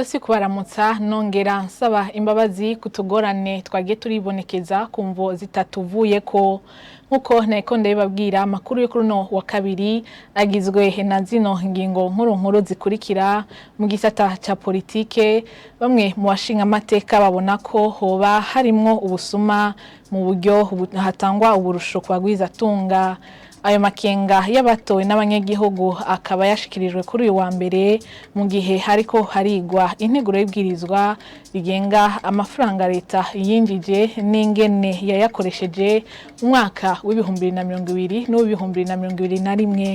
Ndasi kubaramutsa nongera nsaba imbabazi kutugorane twagiye turibonekeza ku mvo zitatuvuyeko. Nkuko nteko ndabibabwira, amakuru yo kuri uno wa kabiri agizwe na zino ngingo nkuru nkuru zikurikira. Mu gisata ca politike, bamwe mu bashinga amateka babona ko hoba harimwo ubusuma mu buryo hatangwa uburusho ku bagwizatunga. Ayo makenga y'abatowe n'abanyagihugu akaba yashikirijwe kuri uyu wa mbere, mu gihe hariko harigwa integuro y'ibwirizwa rigenga amafaranga leta yinjije n'ingene yayakoresheje mu mwaka w'2020 n'uw'ibihumbi bibiri na mirongo ibiri na rimwe.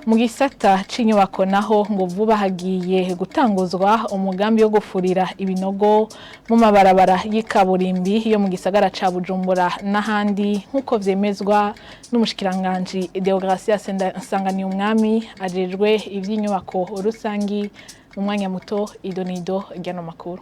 Mu gisata c'inyubako naho, ngo vuba hagiye gutanguzwa umugambi wo gufurira ibinogo mu mabarabara y'ikaburimbi yo mu gisagara ca Bujumbura n'ahandi, nk'uko vyemezwa n'umushikiranganji Deogratias Nsanganiyumwami ajejwe ivy'inyubako rusangi. Mu mwanya muto, idonido ry'ano makuru.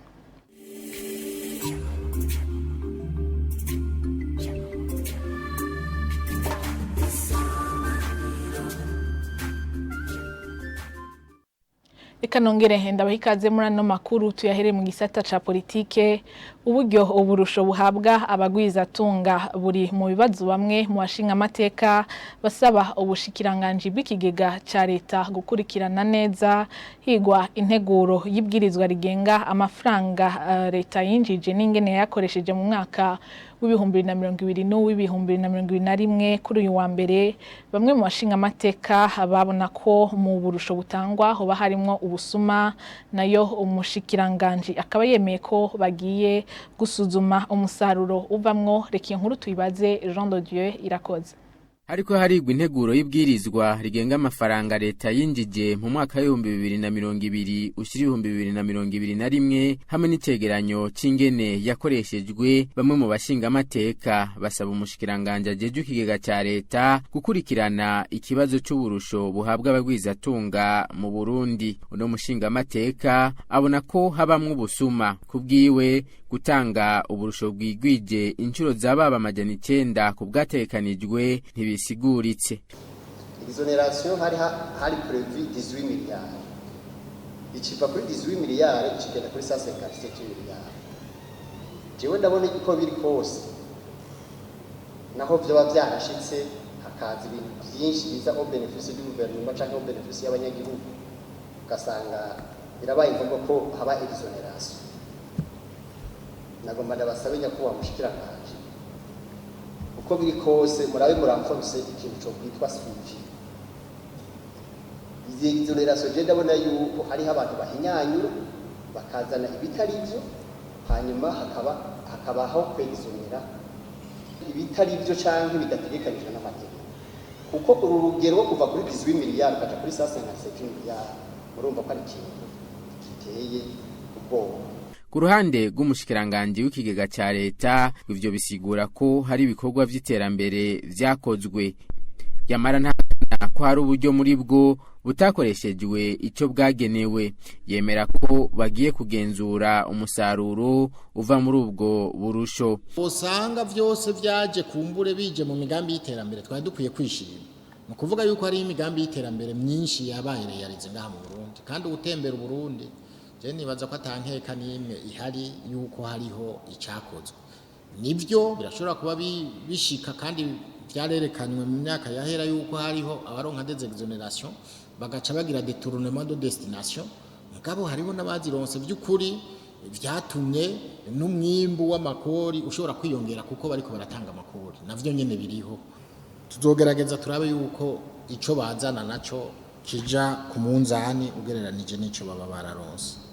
Reka nongere ndabaha ikaze muri ano makuru, tuyahere mu gisata ca politike. Uburyo uburusho buhabwa abagwizatunga buri mu bibazo bamwe mu bashinga amateka basaba ubushikiranganji bw'ikigega ca leta gukurikirana neza, higwa integuro y'ibwirizwa rigenga amafaranga leta yinjije n'ingene yayakoresheje mu mwaka w'2020 n'uw'ibihumbi bibiri na mirongo ibiri na rimwe. Kuri uyu wa mbere, bamwe mu bashinga amateka babona ko mu burusho butangwa hoba harimwo ubusuma. Nayo umushikiranganji akaba yemeye ko bagiye gusuzuma umusaruro uvamwo. Reka iyo nkuru tuyibaze Jean de Dieu Irakoze. Hariko harigwa integuro y'ibwirizwa rigenga amafaranga leta yinjije mu mwaka w'2020 ushira 2021 hamwe n'icegeranyo c'ingene yakoreshejwe, bamwe mu bashinga amateka basaba umushikiranganje ajejwe ikigega ca leta gukurikirana ikibazo c'uburusho buhabwa abagwizatunga mu Burundi. Uno mushinga amateka abona ko habamwo ubusuma. Kubwiwe, gutanga uburusho bwigwije inshuro zababa 900 ku bwategekanijwe ntibisiguritse. Exonération hari prévu 18 milliards, ikiva kuri 18 miliyari kigenda kuri 157 miliyari. Jewe ndabona uko biri kose, naho vyoba vyarashitse hakaza ibintu vyinshi biza au bénéfice du gouvernement canke au bénéfice y'abanyagihugu, ugasanga birabaye ngombwa ko haba exonération. Nagomba ndabasabe, nyakubahwa mushikiranganji, uko biri kose murabe muramforce ikintu co kwitwa suivi izi exonération. Je ndabona yuko hariho abantu bahinyanyura bakazana ibitari byo, hanyuma hakabaho kwexonera ibitari byo canke bidategekanijwe n'amategeko, kuko uru rugero rwo kuva kuri 18 miliyari ukaja kuri 157 miliyari, murumva ko ari ikintu giteye ubwoba. Ku ruhande rw'umushikiranganji w'ikigega ca leta, ivyo bisigura ko hari ibikorwa vy'iterambere vyakozwe. Yamara nta ko hari uburyo muri bwo butakoreshejwe ico bwagenewe. Yemera ko bagiye kugenzura umusaruro uva muri ubwo burusho. Usanga vyose vyaje kumbure bije mu migambi y'iterambere twari dukwiye kwishima. Ni ukuvuga yuko hari imigambi y'iterambere myinshi yabaye réalisée ngaha mu Burundi, kandi ugutembera Uburundi, je nibaza ko atankeka n'imwe ihari yuko hariho icakozwe. Nivyo, birashobora kuba bishika, kandi vyarerekanywe mu myaka yahera yuko hariho abaronka des exonérations bagaca bagira détournement de destination. Mugabo hariho n'abazironse by'ukuri vyatumye n'umwimbu w'amakori ushobora kwiyongera, kuko bariko baratanga amakori. Navyo nyene biriho. Tuzogerageza turabe yuko ico bazana naco kija ku munzani ugereranije n'ico baba bararonse.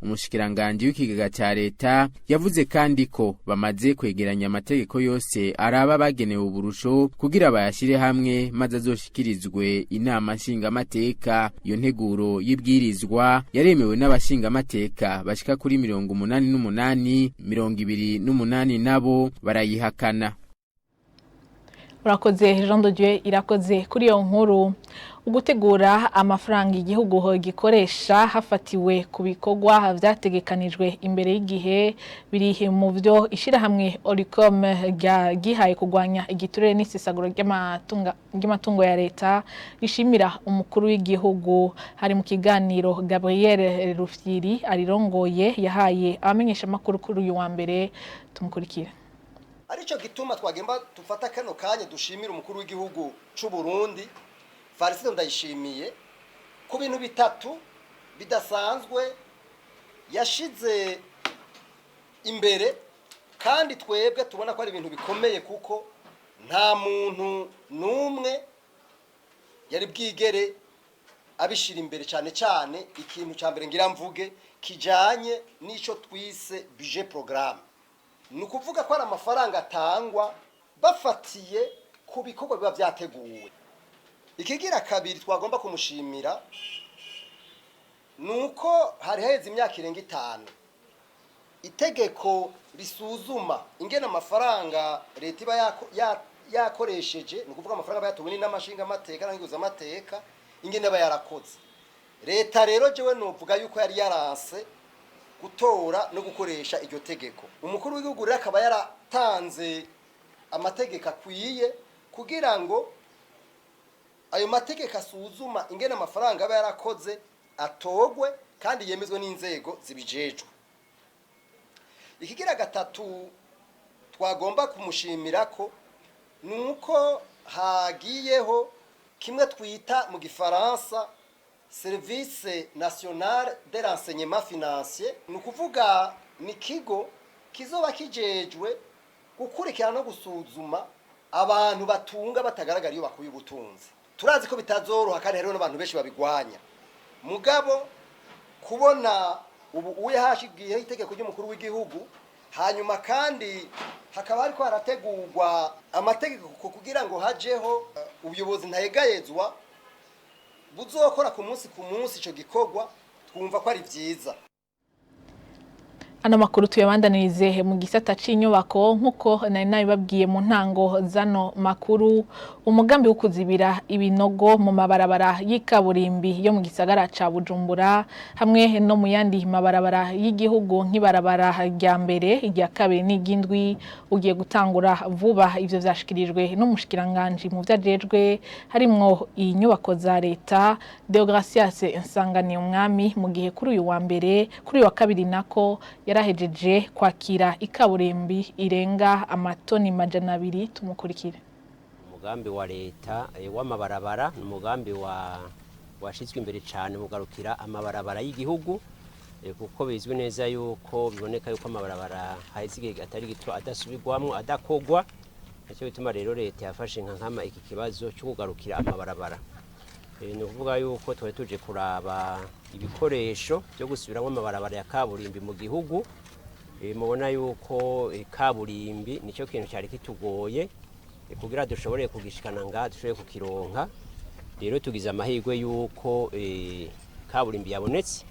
Umushikiranganji w'ikigega ca leta yavuze kandi ko bamaze kwegeranya amategeko yose araba bagenewe uburusho kugira bayashire hamwe, maze azoshikirizwe inama nshingamateka. Iyo nteguro y'ibwirizwa yaremewe n'abashingamateka bashika kuri 88, 28 nabo barayihakana. Urakoze Jean de Dieu Irakoze kuri iyo nkuru. Ugutegura amafaranga igihugu gikoresha hafatiwe ku bikorwa vyategekanijwe imbere y'igihe biri mu vyo ishirahamwe Olucome ryagihaye kurwanya igiturire n'isesagura ry'amatungo ya leta rishimira umukuru w'igihugu. Hari mu kiganiro Gabriel Rufyiri arirongoye yahaye abamenyeshamakuru kuri uyu wa mbere. Tumukurikire. Arico gituma twagomba dufata kano kanya dushimira umukuru w'igihugu c'u Burundi Evariste Ndayishimiye ku bintu bitatu bidasanzwe yashize imbere, kandi twebwe tubona ko ari ibintu bikomeye, kuko nta muntu n'umwe yari bwigere abishira imbere. Cyane cyane ikintu cya mbere ngira mvuge kijanye n'ico twise budget programme, ni ukuvuga ko ari amafaranga atangwa bafatiye ku bikorwa biba byateguwe. Ikigira kabiri twagomba kumushimira ni uko hari haheze imyaka irenga 5 itegeko risuzuma ingene amafaranga leta iba yakoresheje, ni ukuvuga amafaranga aba yatowe n'amashingamateka n'amateka, ingene aba yarakoze leta. Rero jewe novuga yuko yari yaranse gutora no gukoresha iryo tegeko. Umukuru w'igihugu rero akaba yaratanze amategeko akwiye kugira ngo ayo mategeko asuzuma ingene amafaranga aba yarakoze atogwe kandi yemezwe n'inzego zibijejwe. Ikigira gatatu twagomba kumushimira ko ni uko hagiyeho kimwe twita mu gifaransa Service National de Renseignement Financier, ni ukuvuga ni ikigo kizoba kijejwe gukurikirana no gusuzuma abantu batunga batagaragara iyo bakuye ubutunzi. Turazi ko bitazoroha kandi hariho n'abantu benshi babigwanya, mugabo kubona ubu uye hashigiyeho itegeko ry'umukuru w'igihugu, hanyuma kandi hakaba hariko harategurwa amategeko kugira ngo hajeho ubuyobozi ntayegayezwa buzokora ku munsi ku munsi ico gikorwa, twumva ko ari vyiza. Ano makuru tuyabandanirize mu gisata c'inyubako. Nk'uko nari nabibabwiye mu ntango zano makuru, umugambi wo kuzibira ibinogo mu mabarabara y'ikaburimbi yo mu gisagara ca Bujumbura hamwe no mu yandi mabarabara y'igihugu nk'ibarabara rya mbere, irya kabiri n'iry'indwi ugiye gutangura vuba. Ivyo vyashikirijwe n'umushikiranganji mu vyajejwe harimwo inyubako za leta, Deogratias Nsanganiyumwami, mu gihe kuri uyu wa mbere, kuri uyu wa kabiri nako, yarahejeje kwakira ikaburimbi irenga amatoni 200. Tumukurikire. Umugambi wa leta w'amabarabara ni umugambi wa washyizwe imbere cyane mugarukira amabarabara y'igihugu, kuko bizwi neza yuko biboneka yuko amabarabara haheze igihe atari gito adasubirwamo, adakogwa. Nicyo bituma rero leta yafashe nka nkama iki kibazo cyo kugarukira amabarabara. Ni ukuvuga yuko twari tuje kuraba ibikoresho byo gusubiramo amabarabara ya kaburimbi mu gihugu. Mubona yuko kaburimbi nicyo kintu cyari kitugoye kugira dushobore kugishikana ngaha, dushobore kukironka. Rero tugize amahirwe yuko kaburimbi yabonetse.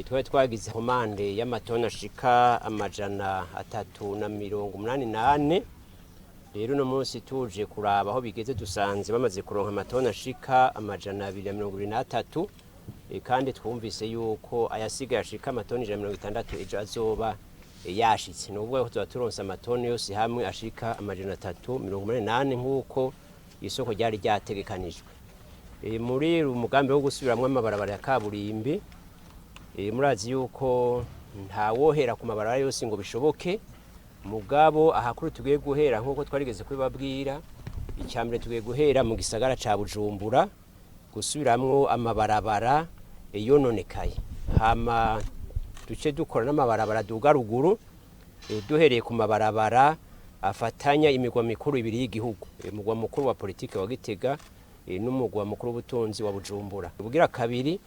Twari twagize commande y'amatoni ashika 384. Rero uno munsi tuje kuraba aho bigeze, dusanze bamaze kuronka amatoni ashika 223, kandi twumvise yuko ayasigaye ashika amatoni 160 ejo azoba yashitse. Ni ukuvuga ko tuba turonse amatoni yose hamwe ashika 384 nk'uko isoko ryari ryategekanijwe. Muri umugambi wo gusubiramwo amabarabara ya kaburimbi, murazi yuko ntawohera ku mabarabara yose ngo bishoboke, mugabo ahakuru tugiye guhera nk'uko twarigeze kubibabwira, icyambere tugiye guhera mu gisagara ca Bujumbura gusubiramwo amabarabara yononekaye, hama duce dukora n'amabarabara duga ruguru, duhereye ku mabarabara afatanya imigwa mikuru ibiri y'igihugu, umugwa mukuru wa politike wa Gitega n'umugwa mukuru w'ubutunzi wa Bujumbura. Ubugira kabiri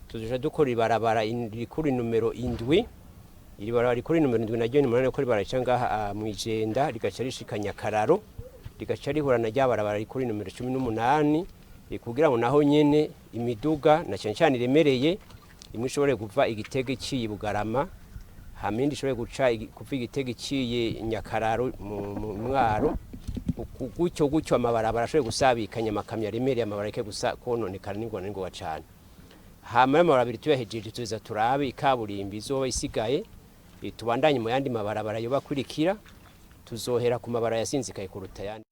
tuzoja dukora ibarabara rikuru numero 7. Iri barabara rikuru numero 7 naryo ni munane ko ribarara rica ngaha mw'Ijenda, rigaca rishika Nyakararo, rigaca rihura na rya barabara rikuru numero 18, kugira ngo naho nyene imiduga na cyane cyane iremereye imwe ishobore kuva Igitega iciye Bugarama, hama indi ishobore guca kuva Igitega iciye Nyakararo mu Mwaro. Gutyo gutyo amabarabara ashoboye gusabikanya amakamyo aremereye, amabarabara areke gusa kononekara n'ingona n'ingoga cane. Hama y'amabarabara abiri tuyahejeje, tuza turabe ikaburimbi izoba isigaye, tubandanye mu yandi mabarabara yoba akurikira. Tuzohera ku mabara yasinzikaye kuruta ayandi.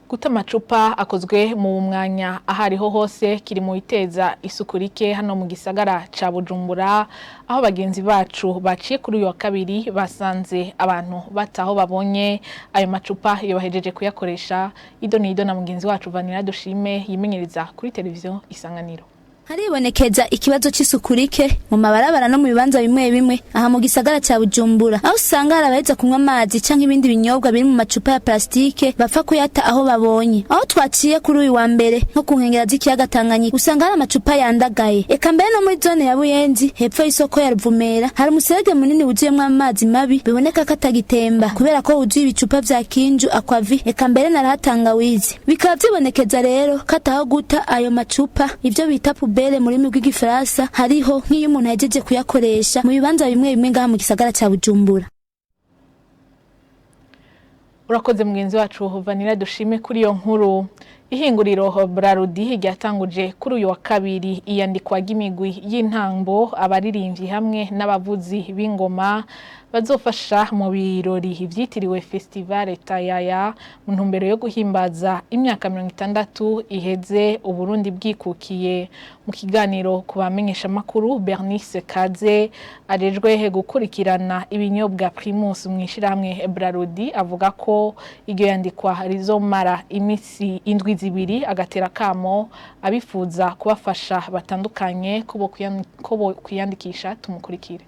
Guta amacupa akozwe mu mwanya ahariho hose kiri mu biteza isuku rike hano mu gisagara ca Bujumbura, aho bagenzi bacu baciye kuri uyu wa kabiri basanze abantu bataho babonye ayo macupa iyo bahejeje kuyakoresha. Ido ni ido na mugenzi wacu Vanilla Dushime yimenyereza kuri televiziyo Isanganiro. Haribonekeza ikibazo c'isuku rike mu mabarabara no mu bibanza bimwe bimwe aha mu gisagara ca Bujumbura, aho usanga hari abaheza kunywa amazi canke ibindi binyobwa biri mu macupa ya plastike bapfa kuyata aho babonye. Aho twaciye kuri uyu wa mbere, nko ku nkengera z'ikiyaga Tanganyika, usanga hari amacupa yandagaye. Eka mbere no muri zone ya Buyenzi, hepfo y'isoko ya Ruvumera, hari umuserege munini wuzuyemwo amazi mabi, biboneka ko atagitemba kubera ko wuzuye ibicupa vya Kinju, Aquavi, eka mbere na Rahatangawizi. Bikaba vyibonekeza rero ko ataho guta ayo macupa, ivyo bita poubelle mu rurimi rw'igifaransa, hariho nk'iyo umuntu ahejeje kuyakoresha mu bibanza bimwe bimwe ngaha mu gisagara ca Bujumbura. Urakoze mugenzi wacu Vanilla Dushime kuri iyo nkuru. Ihinguriro Brarudi ryatanguje kuri uyu wa kabiri iyandikwa ry'imigwi y'intambo, abaririmbyi hamwe n'abavuzi b'ingoma bazofasha mu birori vyitiriwe Festival Tayaya, mu ntumbero yo guhimbaza imyaka 60 iheze Uburundi bwikukiye. Mu kiganiro ku bamenyeshamakuru, Bernice Kaze ajejwe gukurikirana ibinyobwa Primus mu ishirahamwe Brarudi avuga ko iryo yandikwa rizomara imisi 7, agatera kamo abifuza kubafasha batandukanye ko bo kwiyandikisha. Tumukurikire.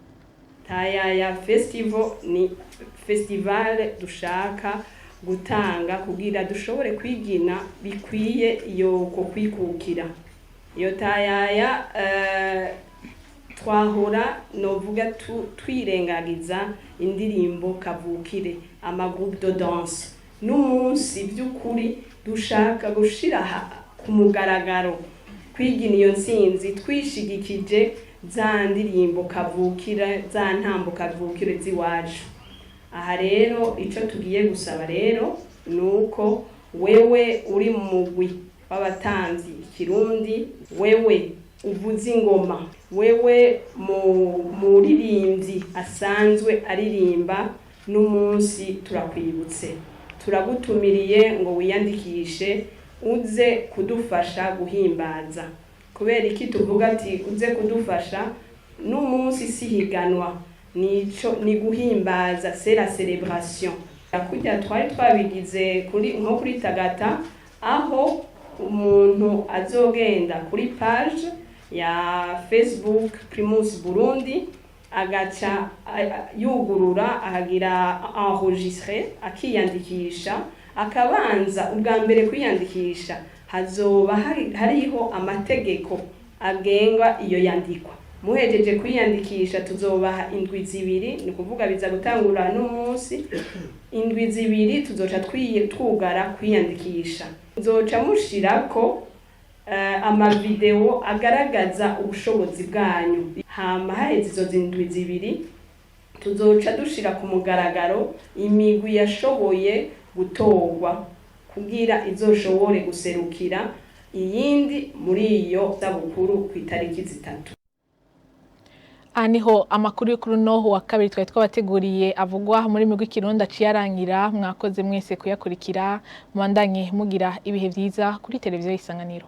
Tayaya Festival ni festival dushaka gutanga kugira dushobore kwigina bikwiye iyo ko kwikukira. Iyo Tayaya twahora novuga twirengagiza indirimbo kavukire, ama groupe de danse. N'umunsi by'ukuri dushaka gushira ku mugaragaro kwigina iyo ntsinzi twishigikije za ndirimbo kavukire, za ntambo kavukire z'iwacu. Aha rero icyo tugiye gusaba rero ni uko wewe uri mu mugwi w'abatanzi ikirundi, wewe uvuza ingoma, wewe mu muririmbyi asanzwe aririmba, n'umunsi turakwibutse, turagutumiriye ngo wiyandikishe uze kudufasha guhimbaza. Kubera iki tuvuga ati uze kudufasha? N'umunsi si higanwa, nico ni guhimbaza, c'est la célébration. Kurya twari twabigize kuri nko kuri Tagata, aho umuntu azogenda kuri page ya Facebook Primus Burundi, agaca yugurura, akagira enregistrer, akiyandikisha. Akabanza ubwa mbere kwiyandikisha, hazoba hariho amategeko agenga iyo yandikwa. Muhejeje kwiyandikisha, tuzobaha indwi 2, ni ukuvuga biza gutangura n'umunsi, indwi 2 tuzoca twugara kwiyandikisha. Tuzoca mushirako amavideo agaragaza ubushobozi bwanyu. Hama haheze izo zindwi 2, tuzoca dushira ku mugaragaro imigwi yashoboye gutorwa kugira izoshobore guserukira iyindi muri iyo sabukuru ku itariki 3. Aha niho amakuru y'ukuri no wa kabiri twari twabateguriye avugwa muri migwi Kirundi aciye arangira. Mwakoze mwese kuyakurikira, mubandanye mugira ibihe vyiza kuri televiziyo Isanganiro.